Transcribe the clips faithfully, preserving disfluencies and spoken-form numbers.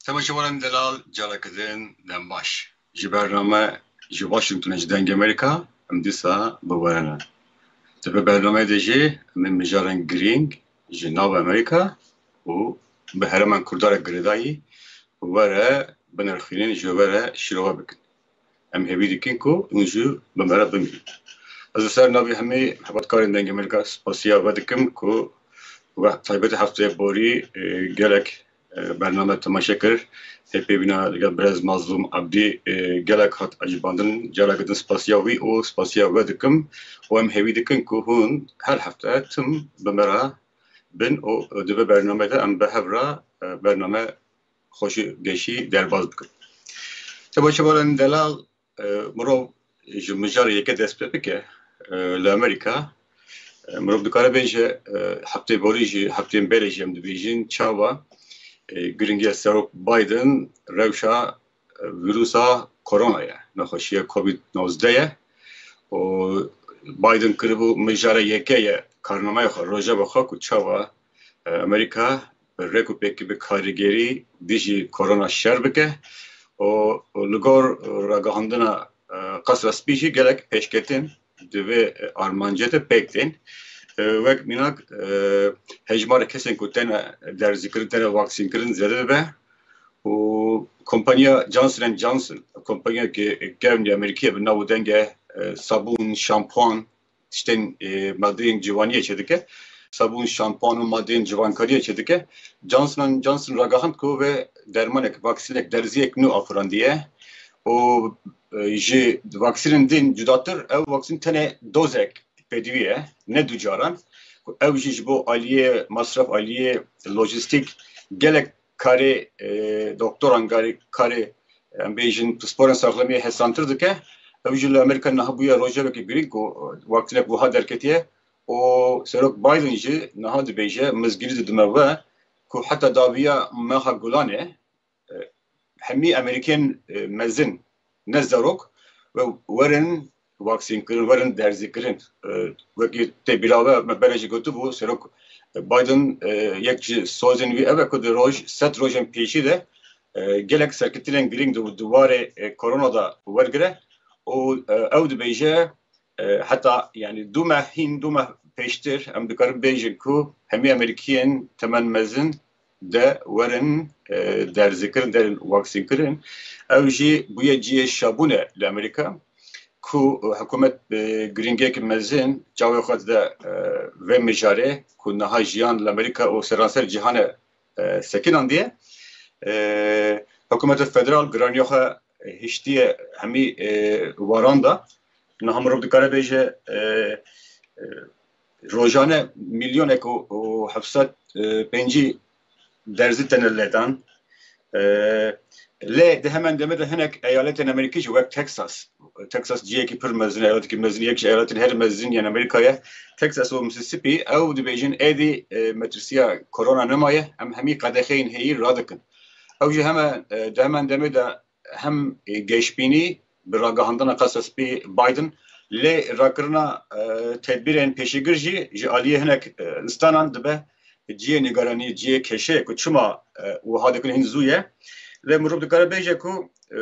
Temaşevanên delal, careke din dem baş. Ji bername ji Washingtonê, ji Dengê Amerîka, em dîsa bi we re ne. Di vê bernameyê de jî em ê mijarên girîng ji nav Amerîka û bi herêmên Kurdan re girêdayî were binirxînin, ji we re şîrove bikin. Em hêvî dikin ku hûn jî bi me re bimînin. Ez li ser navê hemî hebatkarên Dengê Amerîka spasiya we dikim ku we taybet hefteyê borî, e, gelek, e, bername temaşe kir. Hê pêvîna digel birêz Mazlûm Ebdî, e, gelek hat ecibandin. Careke din spasiya wî û spasiya we dikim û em hêvî dikin ku hûn her hefte tim bi me re bin û di vê bernameyê de em bi hev re, e, bername xweşî geşî derbas bikin. Temaşevanên delal, e, mirov ji mijarê yekê dest pê bike, e, li Amerîka, e, mirov dikare bêje, e, heftê borî jî, hefteyên berê jî em dibêjin, çawa, e, giringiya Serok Biden rewşa, e, vîrusa korona ye, nexweşiya covid nozdeh ye. Û Biden kiribû mijara yekê ye, karnameya xwe, rojeva xwe ku çawa, e, Amerîka bi rêk û pêkî, bi karîgerî dijî korona şer bike û, û li gor ragihandina, e, Qesra Spî jî gelek pêşketin di vê, e, armancê de pêk tên. E, wek mînak, e, hejmara kesên ku têne derzîkirin, têne vaksînkirin zêde dibe û kompanya Johnson and Johnson, kompanyayeke kevnî Amerîkî ye, bi nav û dengê, e, sabûn, şampuan, tiştên, e, madeyên ciwaniyê çêdike, sabûn, şampuan û madeyên ciwankariyê çêdike. Johnson and Johnson ragihand ku vê dermanek, vaksînek, derziyek nû afirandiye û, e, ji vaksînên din cudatir ew vaksîn tenê dozek pêdivî ye, ne du caran. Ew jî ji bo aliyê masraf, aliyê lojîstîk gelek karê, e, doktoran, karê, karê, em bêjin, pisporên saxlemiyê hesantir dike. Ew jî li Amerîka niha bûye rojeveke girîng ku, e, wextînek wiha derketiye û Serok Biden jî niha dibêje, mizgînî didime we ku heta dawiya meha Gulanê, e, hemî Amerîkên, e, mezin, ne zarok, we werin vaksînkirin, werin derzîkirin. E, wekî tê bîra we, me berê jî gotibû, Serok Biden, e, yek ji sozên wî ev e ku di roj, sed rojên pêşî de, e, gelek serkeftinên girîng di, di warê, e, korona de wergire û, e, ew dibêje, e, heta, yanî, du meh hîn, du meh pêştir em dikarin bêjin ku hemî Amerîkiyên temen mezin de werin, e, derzîkirin, derin vaksînkirin. Ew jî bûye cihê şabûne li Amerîka, ku hikûmet, e, girîngiyeke mezin çavê xwe dide, e, vê mijarê ku niha jiyan li Amerîka û seranser cîhanê, e, sekinandiye. E, hikûmeta federal giraniya xwe hiştiye hemî, e, waran de. Niha mirov dikare bêje, e, e, rojane milyonek û, û heft sed, e, pêncî derzî tene lêdan. E, lê di hemen demê de hinek eyaletên Amerîkî jî wek Texas, Texas cihekî pir mezin e, eyaletekî mezin, yek ji eyaletên herî mezin yên Amerîka ye. Texas û Mississippi, ew dibêjin êdî, e, metirsiya korona nemaye, em hemî qedexeyên heyî radikin. Ew jî heme, e, di hemen demê de hem, e, geşbînî bi ragihandina Qesra Spî Biden, lê rakirina, e, tedbîrên pêşîgir jî ji aliyê hinek, e, instanan dibe cihê nîgaranî, cihê keşê ku çima, e, wiha dikin hîn zû ye. Lê mirov dikare bêje ku, e,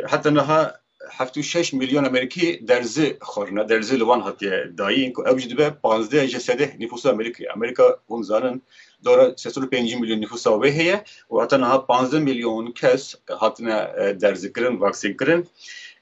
heta niha heftê û şeş milyon Amerîkî derzî xwarine, derzî li wan hatiye dayîn ku ew jî dibe panzdeh ji sedê nîfusa Amerîkayê. Amerîka, hûn zanin, dora sê sed û pêncî milyon nîfusa wê heye û heta niha panzdeh milyon kes hatine, e, derzîkirin, vaksînkirin.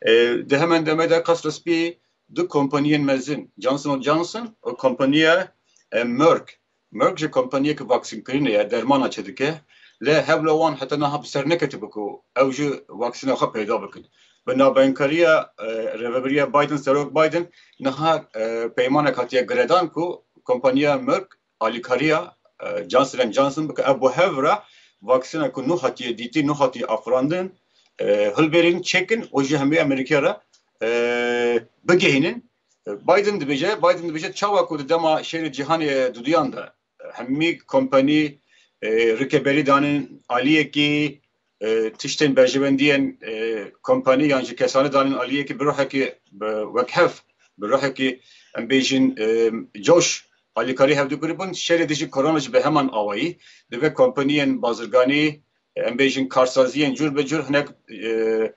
E, di hemen demê de Qesra Spî du kompaniyên mezin, Johnson and Johnson û kompaniya, e, Merck. Merck jî kompaniyeke vaksînkirinê ye, dermana çêdike. Lê hewla wan heta niha bi ser neketibe ku ew jî vaksîna xwe peyda bikin. Bi navbenkariya, e, rêvebiriya Biden, Serok Biden, niha, e, peymanek hatiye girêdan ku kompaniya Merck alîkariya, e, Johnson and Johnson bike. Ev bi hev re vaksîna ku nû hatiye dîtî, nû hatiye afirandin, e, hilbêrin, çêkin û ji hemî Amerîkaya re, e, bigihînin. E, Biden dibêje, Biden dibêje çawa ku di dema şerê cîhanê duduyan de, e, hemî kompanî, e, rikeberî danin aliyekî, e, tiştên berjewendiyên, e, kompanî yan ji kesanê danin aliyekî, bi ruhekî, bi wekhev, bi ruhekî, em bêjin, e, coş alîkarî hevdû kiribûn. Şerê dijî korona jî bi heman awayî. Divê kompaniyên bazirganî, em bêjin karsaziyên cur bi cur hinek e,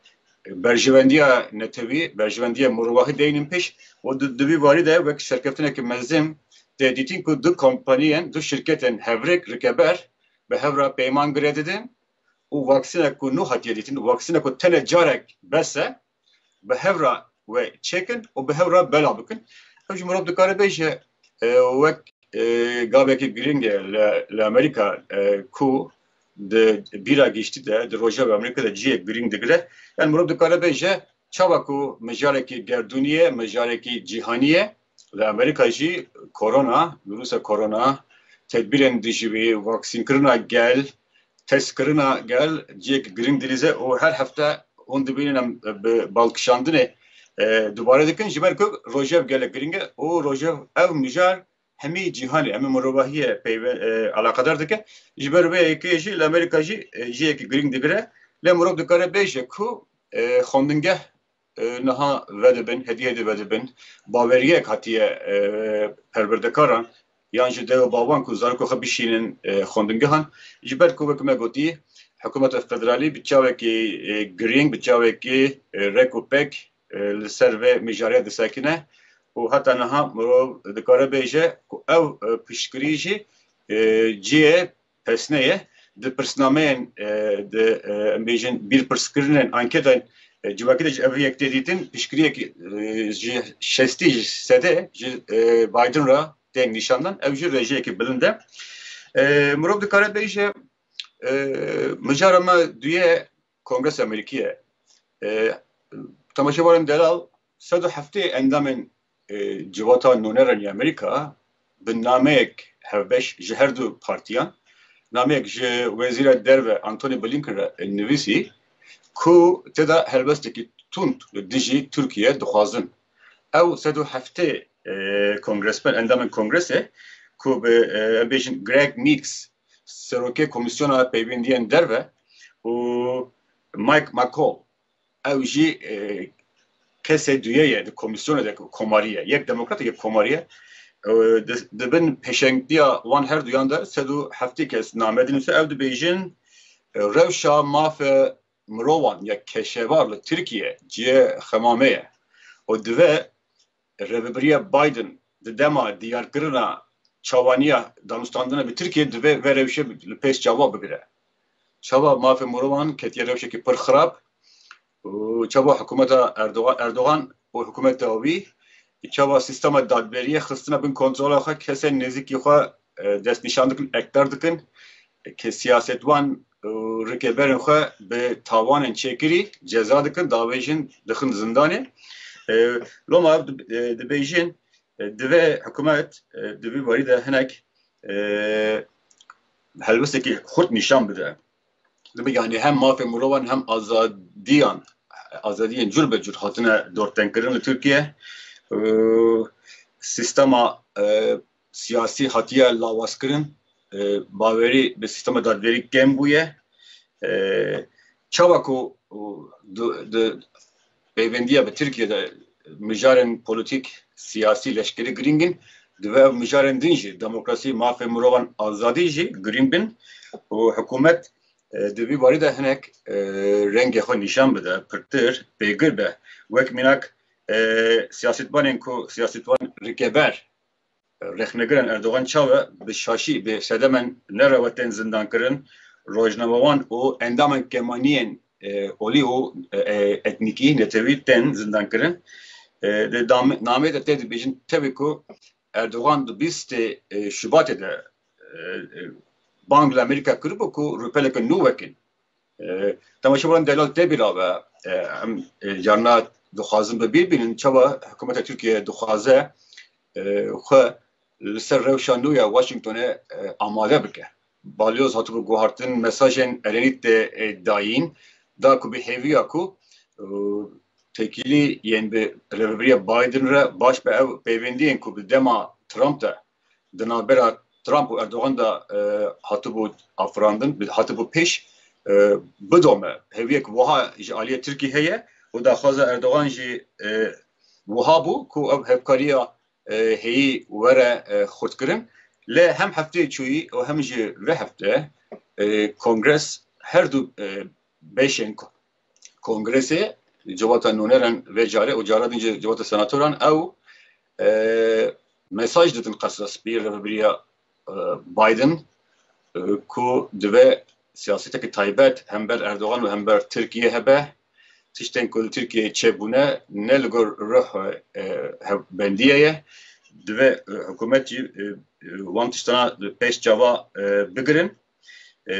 berjewendiya netewî, berjewendiya mirovahî deynin pêş û di, di vî warî de wek serkeftineke mezin tê dîtin ku du kompaniyên, du şirketên hevrêk rikeber bi hev re peyman gire didin û vaksînek ku nû hatiye dîtin, vaksînek ku tenê carek bes e, bi hev re we çêkin û bi hev re bela bikin. Ev jî mirov dikare bêje e, wek e, gavekî girîng e li, li Amerîka e, ku di bîra giştî de, di rojeva Amerîka de cihê girîng digire. Yani mirov dikare bêje çawa ku mijarekî gerdûnî ye, mijarekî cîhanî ye, li Amerîka jî korona, vîrusa korona, tedbîrên dijî wî, vaksînkirina gel, testkirina gel cihekî girîng dilîze û her hefte hûn dibînin em bi balkişandinê e, dubare dikin, ji ber ku rojev gelek girîng e û rojev ev mijar hemî cîhanê, hemî mirovahiyê peyve e, eleqedar dike. Ji ber vê yekê jî li Amerîka jî e, cihekî girîng digire. Lê mirov dikare bêje ku e, xwendingeh e, niha vedibin, hêdî hêdî vedibin. Baweriyek hatiye e, perwerdekaran yan ji dev û bavan ku zarokê xwe bişînin e, xwendingehan. Ji ber ku wek me gotî, hikûmeta federalî bi çavekî e, girîng, bi çavekî e, rek û pek e, li ser vê mijarê disekine û heta niha mirov dikare bêje ku ev e, piştgirî jî e, cihê pesnê ye. Di pirsnameyên e, di e, em bêjin bîrpirskirinên anketên e, civakî de ji ev yek tê dîtin piştgiriyekî e, ji şestî ji sedê ji e, Biden re tên nîşandan. Ev jî rêjeyekî bilind e. E, mirov dikare bêje e, mijara me duye Kongresa Amerîkî ye. E, temaşevanên delal, sed û heftê endamên e, Civata Nûnerên yê Amerîka bi nameyek hevbeş ji her du partiyan, nameyek ji Wezîra Derve Antony Blinken re nivîsî ku tê de helwestekî tund li dijî Tirkiye dixwazin. Ew sed û heftê e, kongresmen, endamên kongresê ku bi e, em bêjin Greg Meeks, serokê Komîsyona Peywendiyên Derve û Mike McCaul, ew jî e, kesê duye ye di komîsyonê de komarî ye. Yek demokrat e, yek komarî ye. E, di, di bin pêşengtiya wan her duyan de sed û heftê kes name dinivîse, ew dibêjin e, rewşa mafê mirovan ya keşevar li Tirkiye cihê xemamê ye. Û divê rêvebiriya Biden di dema diyarkirina çawaniya danûstandina bi Tirkiye divê vê rewşê li pêş çava bigire. Çava mafê mirovan ketiye rewşekî pir xirab û çava hikûmeta Erdogan, Erdogan û hikûmeta wî çava sîstema dadveriyê xistine bin kontrola xwe, kesên nêzîkî xwe e, destnîşan dikin, ekdar dikin. Ke siyasetvan û rikeberên xwe bi tawanên çêkirî ceza dikin, davêjin, dixin zindanê. E, loma ev di- e, dibêjin, e, divê hikûmet e, di vî warî de hinek e, helwestekî xurt nîşan bide. Dibe yani hem mafê mirovan hem azadiyan, azadiyên cur be cur hatine dortengkirin li Tirkiye. E, sîstema e, siyasî hatiye lawazkirin. E, bawerî bi sîstema dadverî kêm bûye. E, çawa ku, e, di, di peyvendiya bi Tirkiye de mijarên polîtîk, siyasî, leşkerî girîng in, divê ev mijarên din jî, demokrasî, mafê mirovan, azadî jî girîng bin û hikûmet e, di vî warî de hinek e, rengê xwe nîşan bide, pirtir, pêgir be. Wek mînak e, siyasetvanên ku siyasetvan rikeber, e, rexnegiran Erdogan çawe bi şaşî, bi sedemên nerewe tên zindankirin, rojnamevan û endamên kemaniyên e, olî û e, e, etnîkî, netewî tên zindankirin. E, di dam- namê de tê dibêjin tevî ku Erdogan di bîstê e, Şubatê de e, e, bang li Amerîka kiribû ku rûpeleke nû wekin. E, temaşevanan delal tê bîra ve, e, em e, carna dixwazin bi bîr bînin çawa hikûmeta Tirkiye dixwaze e, xwe li ser rewşa nû ya Washingtonê e, amade bike. Balyoz hatibû guhartin, mesajên erênî tê e, dayîn, da ku bi hêviya ku e, têkilî yên bi rêvebiriya Biden re baş be ev pêvendiyên ku bi dema Trump de di navbera Trump û Erdogan de e, hatibû afirandin, bi- hatibû pêş e, bidome. Hêviyek wiha ji aliyê Tirkî heye û daxwaza Erdogan jî e, wiha bû ku ev hevkariya e, heyî were e, xurtkirin. Lê hem hefteyê çûyî û hem jî vê hefte e, Kongres her du e, beşên ko- kongresê, civata nûneran vê carê û cara din jî civata senatoran ew e, mesaj didin Qesra Spî, rêvebiriya e, Biden e, ku divê siyasetekî taybet hember Erdogan û hember Tirkiye hebe. Tiştên ku li Tirkiyeyê çêbûne ne li gor ruh e, hevbendiyê ye. Divê e, hikûmet jî e, e, wan tiştana pêş çava e, bigirin. E,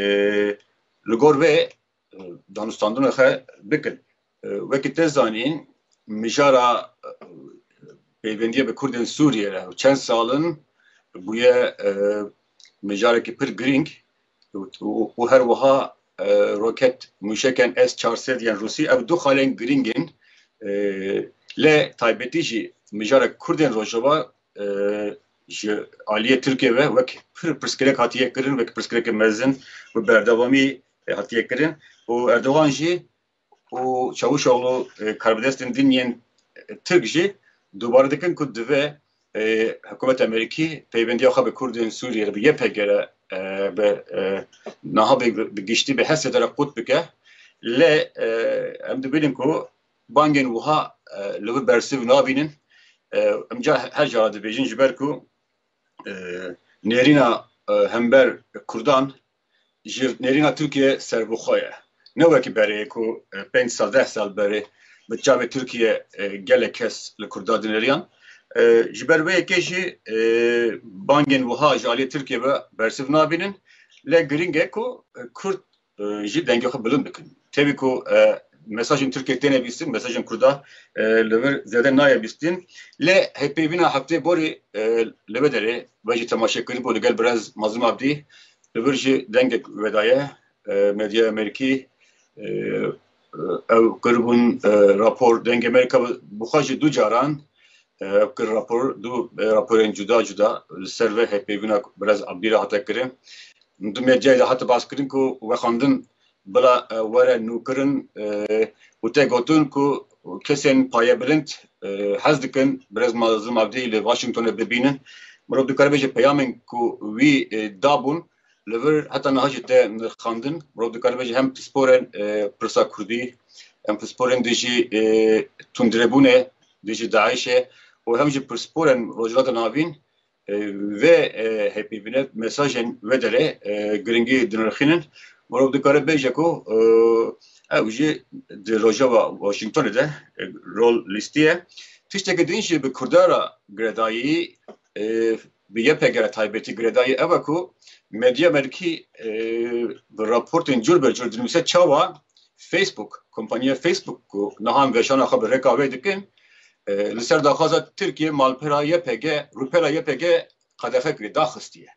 li gor vê e, danûstandina xwe bikin. E, wekî te zanîn, mijara e, peyvendiyê bi Kurdên Sûriyê re çend sal in bûye e, mijarekî pir girîng û, û, û her wiha e, roket mûşekên S çar sed yên Rûsî, ev du xalên girîng in. E, lê taybetî jî mijarek Kurdên Rojava e, ji aliyê Tirkiye ve wek pir pirsgirêk hatiye kirin, wek pirsgirêkê mezin bi berdewamî e, hatiye kirin. Û Erdogan jî û Çavuşoglu e, karbidestên din yên e, Tirk jî dubare dikin ku divê e, hikûmeta Amerîkî peyvendiya xwe bi Kurdên Sûriyê re, bi Y P G re e, bi e, niha bi, bi giştî bi H S D re qut bike. Lê e, em dibînin ku bangên wiha e, li wir bersiv nabînin. E, em ca her cara dibêjin, ji ber ku e, nêrîna e, hember Kurdan ji nêrîna Tirkiye serbixwe ye. Ne wekî berê ku e, pênc sal, deh sal berê bi çavê Tirkiye e, gelek kes li Kurda dinêriyan. E, ji ber vê yekê jî e, bangên wiha ji aliyê Tirkiye ve bersiv nabînin. Lê girîng e ku e, Kurd e, jî dengê xwe bilind bikin. Tevî ku e, mesajên Tirkiye têne bîstin, mesajên Kurda e, li vir zêde nayê bîstin. Lê hevpeyvîna heftê borî e, li vê derê ve jî temaşe kiribû li gel birez Mazlûm Abdî, li vir jî dengek vedaye e, medyaya Amerîkî e, e, ew kiribûn e, rapor Dengê Amerîka bi xwe jî du caran e, ew kir rapor, du e, raporên cuda cuda li ser vê hevpeyvîna birez Abdî re hate kirin. Di medyayê de hate baskirin ku vexwendin bila e, were nûkirin e, û tê gotin ku kesên payebilind e, hez dikin birez Mazlûm Abdî li Washingtonê bibînin. Mirov dikare bêje peyamên ku wî e, dabûn li vir heta niha jî tê nirxandin. Mirov dikare bêje hem pisporên e, pirsa Kurdî, hem pisporên dijî e, tundrebûnê, dijî DAIŞê û hem jî pisporên Rojhilata Navîn e, vê e, hevpeyvîne mesajên vê derê e, giringî dinirxînin. Mirov dikare bêje ku e, ew jî di rojeva Washingtonê de e, rol lîstiye. Tiştekî din jî bi Kurda re girêdayî e, bi Y P G re taybetî girêdayî ew e ku medya Amerîkî e, bi raportên cur be cur dinivîse çawa Facebook, kompaniya Facebook ku niha em veşana xwe bi rêka wê dikin, e, li ser daxwaza Tirkiye malpera Y P G, rûpela Y P G qedexe kiriye, daxistiye.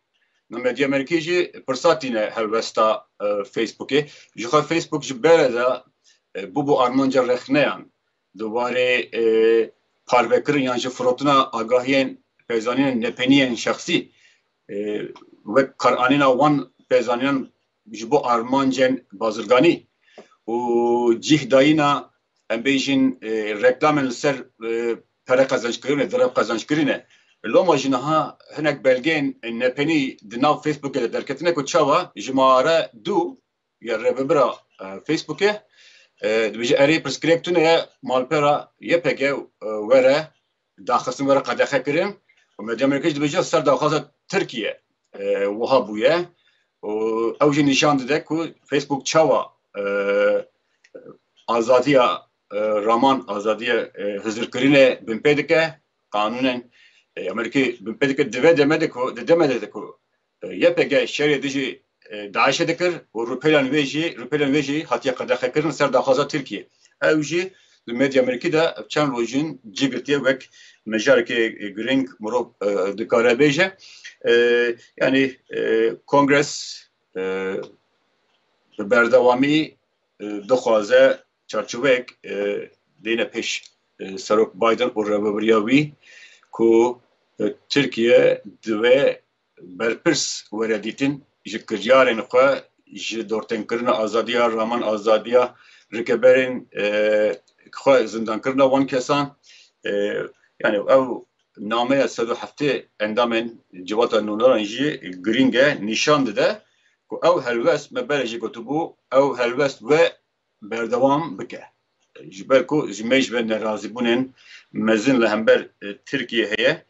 Na medya Amerîkî jî pirsa tîne helwesta e, Facebookê. Ji xwe Facebook ji berê de e, bûbû armanca rexneyan. Di warê e, parvekirin yan jî firotina agahiyên pêzanînên nepeniyên şexsî e, wek karanîna wan pêzanînan ji bo armancên bazirganî û cih dayîna, em bêjin e, reklamên li ser e, pere qezençkirinê, derew qezençkirinê. Loma jî niha hinek belgeyên nepenî di nav Facebookê de derketine ku çawa jimare du ya rêvebira e, Facebookê e, dibêje erê pirsgirêk tune ye malpera Y P G e, were daxistin, were qedexe kirin û medya Amerîkî jî dibêje ser daxwaza Tirkiye e, wiha bûye û ew jî nîşan dide ku Facebook çawa e, azadiya e, raman, azadiya e, hizirkirinê binpê dike, qanûnên e, Amerîkî binpê dike, di vê demê de ku, di demê de ku e, Y P G şerê dijî e, DAIŞê dikir û rûpelên wê jî, rûpelên wê jî hatiye qedexekirin ser daxwaza Tirkiye. Ew jî di medya Amerîkî de ev çend roj in cî girtiye wek mijarekê girîng mirov e, dikare bêje. E, yanî e, Kongres e, bi berdewamî e, dixwaze çarçoveyek e, deyne pêş e, Serok Biden û rêvebiriya wî ku e, Tirkiye divê berpirs were dîtin ji kiryarên xwe, ji dortênkirina azadiya raman, azadiya rikeberên e, xwe, zindankirina wan kesan. E, yani ev nameya sed û heftê endamên Civata Nûneran jî girîng e, nîşan dide ku ew helwest me berê jî gotibû, ew helwest we berdewam bike. Ji ber ku ji me ji ve nerazîbûnên mezin li hember, e, Tirkiyê heye.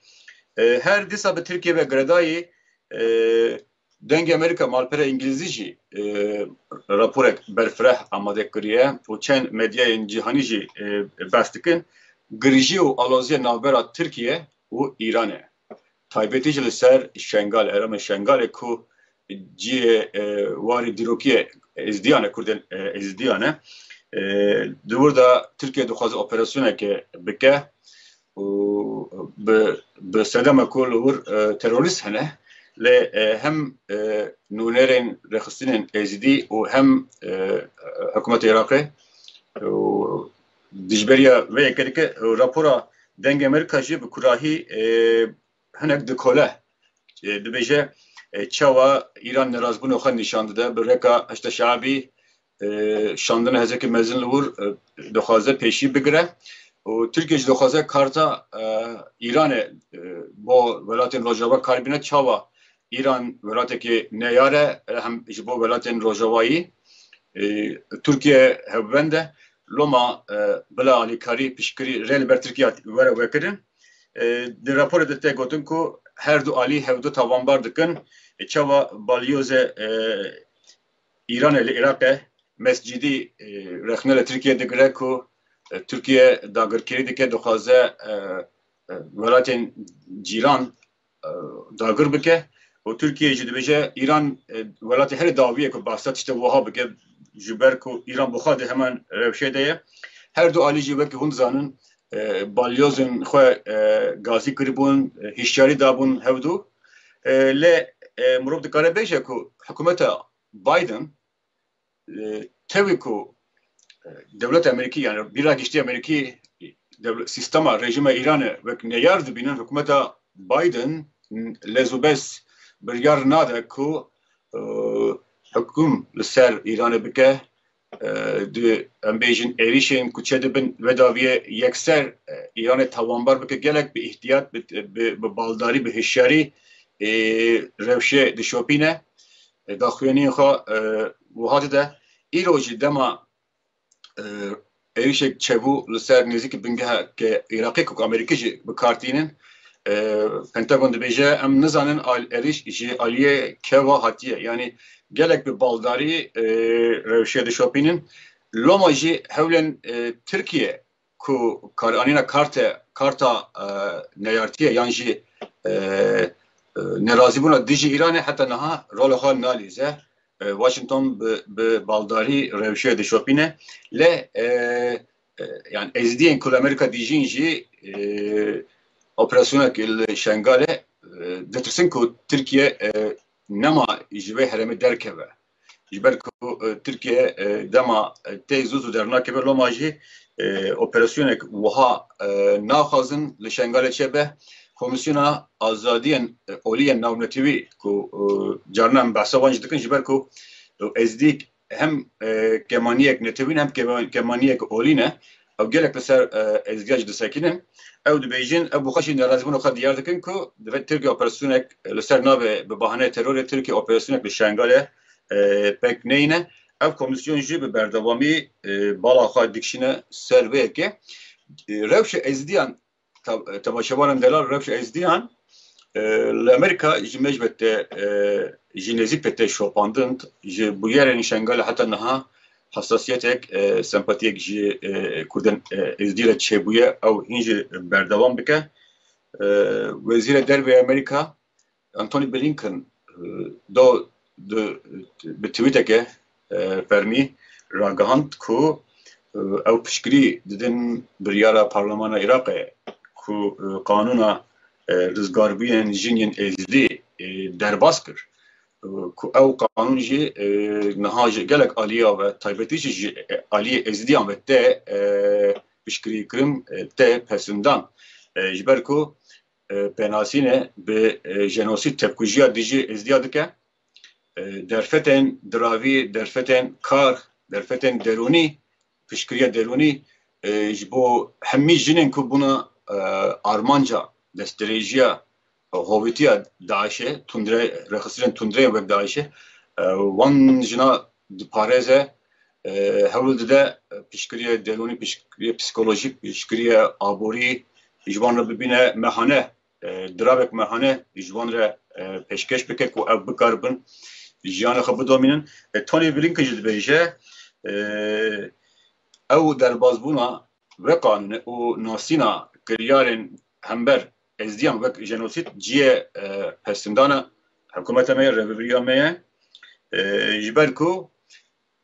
E, her dîsa bi Tirkiye ve girêdayî, e, Dengê Amerîka, malpera Îngilîzî jî, e, raporek berfireh amade kiriye û çend medyayên cîhanî jî, e, behs dikin. Girîjî û aloziya navbera Tirkiye û Îranê. Taybetî jî li ser Şengal, herêmê Şengalê ku cihê, e, warê dîrokiyê Êzidiyan e, Kurdên, e, Êzidiyan e. E, di wir de Tirkiye dixwaze operasyoneke bike û bi, bi sedema ku li wir, e, terorîst hene, lê, e, hem, e, nûnerên rêxistinên Êzidî û hem, e, hikûmeta Iraqê û dijberiya vê yekê dike. Rapora Dengê Amerîka jî bi kurahî, e, hinek dikole. E, dibêje, e, çawa Îran nerazbûna xwe nîşan dide, bi rêka Heşda Şeabî, e, şandina hêzeke mezin li wir, e, dixwaze pêşî bigire û Tirkiye jî dixwaze karta, e, Îranê, e, bo welatên Rojava kar bîne. Çawa Îran welatekî neyar e, e, hem ji bo welatên Rojavayî, e, Tirkiye hevbend e. Loma, e, bila alîkarî piştgirî rê li ber Tirkiye were vekirin. E, di raporê de tê gotin ku her du alî hevdu tawanbar dikin, e, çawa balyozê, e, Îranê li Iraqê mescîdî, e, rexne li Tirkiye digire ku, e, Tirkiye dagirkerî dike, dixwaze, e, e, welatên cîran, e, dagir bike û Tirkiye jî dibêje Îran, e, welatê herî dawî ye ku behsa tiştê wiha bike, ji ber ku Îran bi xwe di heman rewşê de ye. Her du alî jî wekî hûn dizanin, e, balyozên xwe, e, gazî kiribûn, e, hişyarî dabûn hevdu. E, lê, e, mirov dikare bêje ku hikûmeta Biden, e, tevî ku, e, dewleta Amerîkî, yani bîra giştî Amerîkî, dewle-, sîstema, rejîma Îranê wek neyar dibînin, hikûmeta Biden lez û bez biryar nade ku, e, hukûm li ser Îranê bike, e, di, em bêjin, êrîşên ku çêdibin vê dawiyê yekser, e, Îranê tawanbar bike, gelek bi îhtiyat, bi, bi, bi baldarî, bi hişyarî, e, rewşê dişopîne. E, daxuyaniyên xwe, e, wiha dide. Îro jî dema, e, êrîşek çêbû li ser nêzîkî bingeheke Iraqê ku Amerîkî jî bi kar tînin, e, Pentagon dibêje, em nizanin al-, êrîş ji aliyê keva hatiye. Yanî gelek bi baldarî, e, rewşê dişopînin. Loma jî hewlên, e, Tirkiye ku karanîna karte, karta, e, neyartiye yan jî, e, e, nerazîbûna dijî Îranê heta niha rola xwe nalîze. E, Washington bi, bi baldarî rewşê dişopîne. Lê, e, e, yani Êzidiyên ku li Amerîka dijîn jî, e, operasyonek li Şengalê, e, ditirsin ku Tirkiye, e, nema ji vê herêmê derkeve. Ji ber ku, e, Tirkiye, e, dema, e, tê zû zû dernakeve, loma jî, e, operasyonek wiha, e, naxwazin li Şengalê çêbe. Komîsyona Azadiyên, e, Olî yên Navnetewî ku, e, carna em behsa wan jî dikin, ji ber ku, e, Êzidî hem, e, kemaniyek netewî ne hem kema-, kemaniyek olî ne. Ew gelek li ser, e, Êzidiya jî disekinin. Ew dibêjin, ew bi xwe jî nerazîbûna xwe diyar dikin ku divê Tirkiye operasyonek, e, li ser navê bi bahaneyê terorê Tirkiye operasyonek li Şengalê, e, pêk neyne. Ev komîsyon jî bi berdewamî, e, bala xwe dikişîne ser vê yekê. E, rewşa Êzidiyan, te-, temaşevanên delal, rewşa Êzidiyan, e, li Amerîka ji me ji ve tê, e, ji nêzîk ve tê şopandin, ji bûyerên Şengalê heta niha hesasiyetek, e, sempatiyek ji, e, Kurdên, e, Êzidî re çêbûye, ew hîn jî berdewam bike. E, Wezîrê Derve Amerîka Antony Blinken, e, do, di, bi tweeteke, e, fermî ragihand ku, e, ew piştgirî didin biryara Parlemana Iraqê ku, e, qanûna, e, rizgarbûyên jin yên Êzidî, e, derbas kir. E, ku ew qanûn jî, e, niha ji gelek aliya ve, taybetî jî ji, e, aliyê Êzidiyan ve tê, e, piştgirîkirin, e, tê pesindan. E, ji ber ku, e, pênasîne bi, e, jenosîd, tevkujiya dijî Êzidiya dike. E, derfetên diravî, derfetên kar, derfetên derûnî, piştgiriya derûnî, e, ji bo hemî jinên ku bûne, e, armanca destdirêjiya, e, hovîtiya DAIŞê, tundre, rêxistinên tundreyên wek DAIŞê, E, wan jina diparêze, e, hewl dide piştgiriyê derûnî, piştgiriyê psîkolojîk, piştgiriyê aborî ji wan re bibîne mehane, e, diravek mehane ji wan re, e, pêşkêş bike ku ev bikaribin jiyanê xwe bidomînin. E, Tony Blinken jî dibêje, e, ew derbazbûna vê qanûnê û nasîna kiryarên hember Êzdiyan wek jenosîd cihê, e, pesindana hikûmeta me ye, rêvebiriya me ye. E, ji ber ku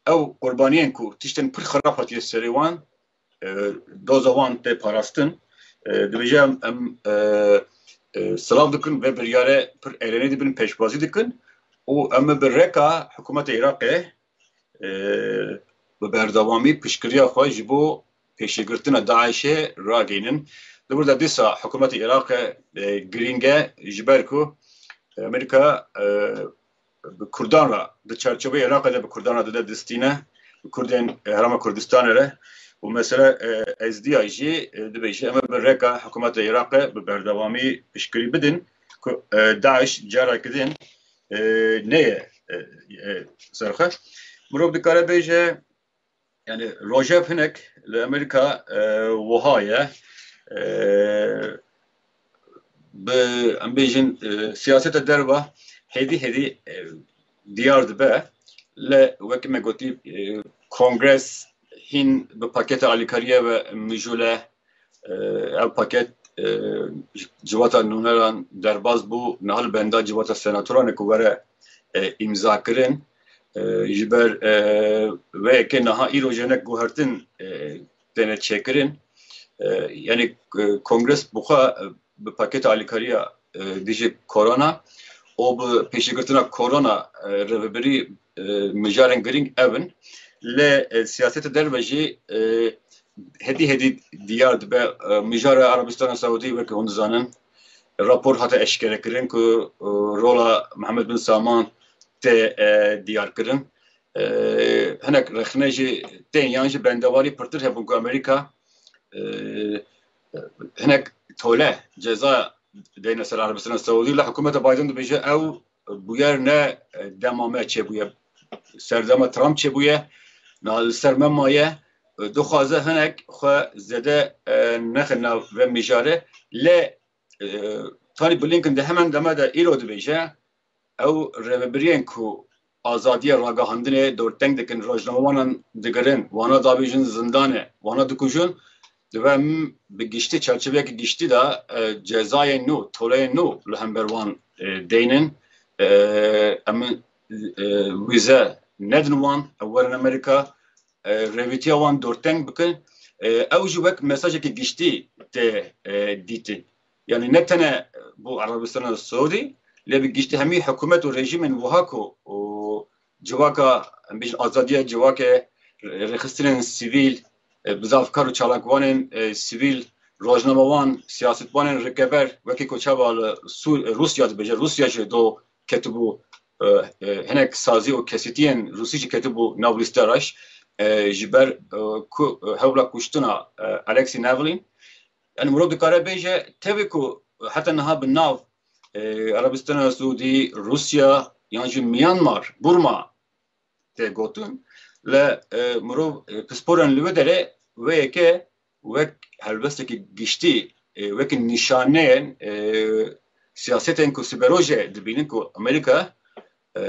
ew qurbaniyên ku tiştên pir xirab hatiye serê wan, e, doza wan tê parastin. E, dibêje em, em, e, e, silav dikin, vê biryarê pir erênî dibin, pêşwazî dikin û em ê bi rêka hikûmeta Iraqê, e, bi berdewamî piştgiriya xwe ji bo pêşîgirtina DAIŞ'ê ragihînin. Di vir de dîsa hikûmeta Iraqê, e, girîng e, ji ber ku Amerîka, e, bi Kurdan re, di çarçoveyê Iraqê de bi Kurdan re dide distîne, bi Kurdên Herêma Kurdistanê re. Û mesele, e, Êzdiya jî, e, dibêje, em ê bi rêka hikûmeta Iraqê bi berdewamî piştgirî bidin ku, e, DAIŞ careke din, e, neyê, e, e, ser xwe. Mirov dikare bêje, yani, rojev hinek li Amerîka, e, wiha ye. E, bi, em bêjin, e, siyaseta derve hêdî hêdî, e, diyar dibe. Lê wekî me gotî, e, Kongres hîn bi paketa alîkariyê ve mijûl e. E, ev paket, e, civata nûneran derbas bû, niha li benda civata senatoran e ku were, e, îmza kirin. E, ji ber, e, vê yekê niha îro ji hinek guhertin, e, têne çêkirin. E, yani, e, Kongres bi xwe, e, bi paketa alîkariya, e, dijî korona û bi pêşîgirtina korona, e, rêvebirî, e, mijarên girîng ev in. Lê, e, siyaseta derve jî, e, hêdî hêdî diyar dibe. E, mijara Erebistana Saûdî, weke hûn dizanin, rapor hate eşkerekirin ku, e, rola Mihemed bin Salman tê, e, diyarkirin. E, hinek rexne jî tên yan jî bendewarî pirtir hebûn ku Amerîka, e, hinek tole ceza deyne ser Erebistana Saûdî, lê hikûmeta Biden dibêje ew bûyer ne dema me çêbûye, serdema Trump çêbûye, na li ser me maye, dixwaze hinek xwe zêde, e, nexe nav vê mijarê. Lê, e, Tony Blinken di hemen dema de îro dibêje, ew rêvebiriyên ku azadiya ragihandinê dorteng dikin, rojnamewanan digirin, wana dabêjin zindanê, wana dikujin, divê em bi giştî, çarçoveyeke giştî de, e, cezayên nû, toleyên nû li hember wan, e, deynin. E, em, e, wîze nedin wan, ew werin Amerîka, e, rêvîtiya wan dorteng bikin. E, ew jî wek mesajeke giştî tê, e, dîtin. Yani ne tene bo Erebistana Saûdî, lê bi giştî hemî hikûmet û rejîmên wiha ku, û civaka, em bêjin, azadiya civakê, rêxistinên sivîl, e, bizavkar û çalakvanên, e, sivîl, rojnamewan, siyasetvanên rikeber, wekî ku çawa li Sûr-, Rûsya dibêje, Rûsya jî do ketibû, e, e, hinek sazî û kesîtiyên Rûsî jî ketibû nav lîsteya reş, e, ji ber, e, ku, e, hewla kuştina, e, Alexei Navalny. Yani mirov dikare bêje, tevî ku heta niha bi nav, e, Erebistana Saûdî, Rûsya yan jî Myanmar, Burma tê gotin, lê, e, mirov, e, pisporên li wê derê wê yekê wek helwestekî giştî, e, wekî nîşaneyên, e, siyasetên ku siberojê dibînin ku Amerîka, e,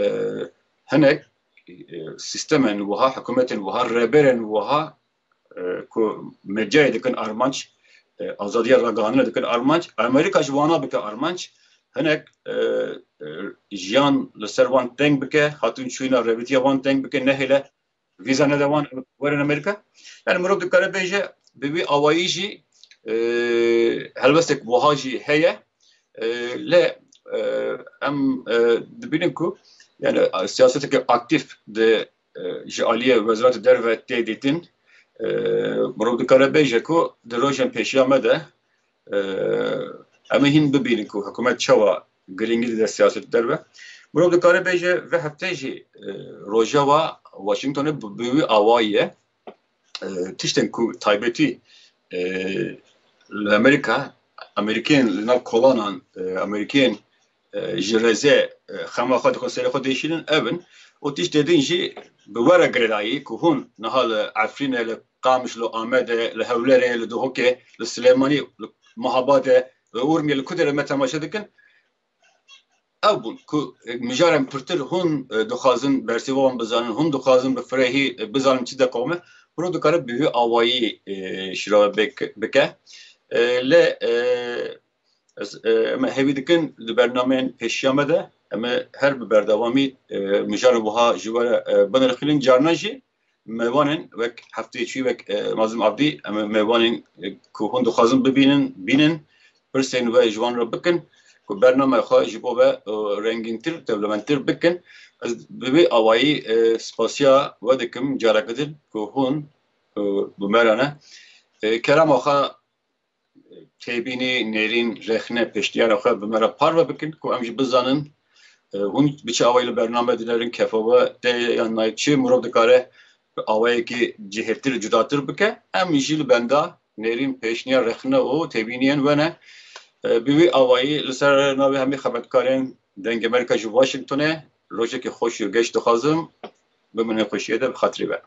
hinek, e, sîstemên wiha, hikûmetên wiha, rêberên wiha, e, ku medyayê dikin armanc, e, azadiya ragihandinê dikin armanc, Amerîka ji wana bike armanc, hinek, e, e, jiyan li ser wan teng bike, hatin çûyîna rêvîtiya wan teng bike, nehêle vîza nede wan werin Amerîka. Yani mirov dikare bêje, bi wî awayî jî, e, helwestek wiha jî heye. E, lê, e, em, e, dibînin ku, yani, siyaseteke aktîf di, e, ji aliyê Wezareta Derve tê dîtin. E, mirov dikare bêje ku di rojên pêşiya me de, e, em ê hîn bibînin ku hikûmet çawa girîngî dide siyaset derve. Mirov dikare bêje, vê heftê jî, e, Rojava Washingtonê bi, bi wî awayî ye. E, tiştên ku taybetî, e, li Amerîka, Amerîkiyên li nav kolanan, e, Amerîkiyên, e, ji rêzê, e, xema xwe dixin serê xwe diêşînin, ev in. û tiştê din jî bi we re girêdayî ku hûn niha li Efrînê, li Qamişlo, Amedê, li Hewlerê, li Duhokê, li Silêmanî, li Mehabadê, li Urmiyê, li ku derê me temaşe dikin, ew bûn ku mijarên pirtir hûn, e, dixwazin bersîva wan bizanin, hûn dixwazin bi firehî, e, bizanin çi diqewime, mirov dikare bi vî awayî, e, şirove bik-, bike. E, lê, e, ez, e, em ê hêvî dikin di bernameyên pêşiya me de em ê her bi berdewamî, e, mijarên wiha ji we re, e, binirxînin. Carna jî mêvanên wek hefteyê çûyî, wek, e, Mazlûm Abdî, em ê mêvanên, e, ku hûn dixwazin bibînin, bînin, pirsên we ji wan re bikin, ku bernameya xwe ji bo we, e, rengîntir, dewlemendtir bikin. Ez bi vî awayî, e, spasiya we dikim careke din ku hûn, e, bi me re ne. E, kerema xwe têbînî, nêrîn, rexne, pêşniyara xwe bi me re parve bikin ku em jî bizanin, e, hûn bi çi awayî li bername dinêrin, kefa we tê yan nayê, çi mirov dikare bi awayekî cihêrtir, cudatir bike. Em jî li benda nêrîn, pêşniyar, rexne û têbîniyên we ne. E, bi wî awayî li ser navê hemî xebatkarên Dengê Amerîka ji Washingtonê rojekî xweş û geş dixwazim. Bimînin xweşiyê de, bi xatirî we.